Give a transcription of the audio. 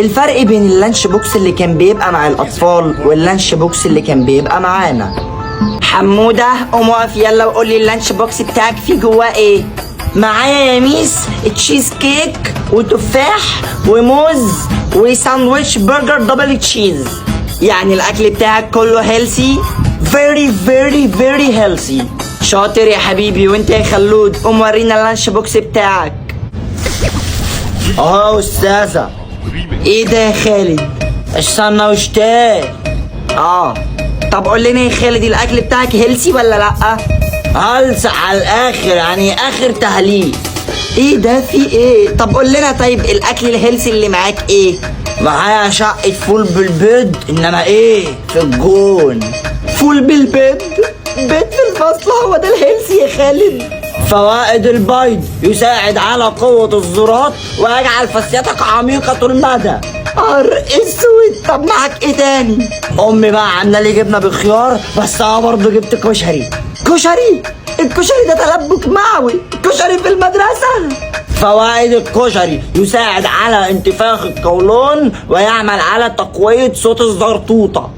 الفرق بين ال lunch box اللي كان بيبقى مع الاطفال وال lunch box اللي كان بيبقى معانا. حموده قوم اقف يلا وقول لي ال lunch box بتاعك فيه جواه ايه؟ معايا يا miss cheese cake وتفاح وموز وساندويتش برجر double cheese. يعني الاكل بتاعك كله healthy؟ very very very healthy. شاطر يا حبيبي. وانت يا خلود قوم ورينا ال lunch box بتاعك. اه استاذه. ايه ده يا خالد؟ السندوتشات. طب قول لنا يا خالد، الاكل بتاعك healthy ولا لا؟ هلس على الاخر، يعني اخر تهليل. ايه ده؟ في ايه؟ طب قول لنا طيب، الاكل ال healthy اللي معاك ايه؟ معايا شقة فول بالبيض، انما ايه في الجون. فول بالبيض؟ بيض في الفصل؟ هو ده ال healthy يا خالد؟ فوائد البيض: يساعد على قوة الزراط ويجعل فصيتك عميقة المدى. نهار اسود. طب معاك ايه تاني؟ امي بقى عامله لي جبنه بخيار، بس انا برضه جبت كشري. كشري؟ الكشري ده تلبك معوي، كشري في المدرسه؟ فوائد الكشري: يساعد على انتفاخ القولون ويعمل على تقوية صوت الزرطوطة.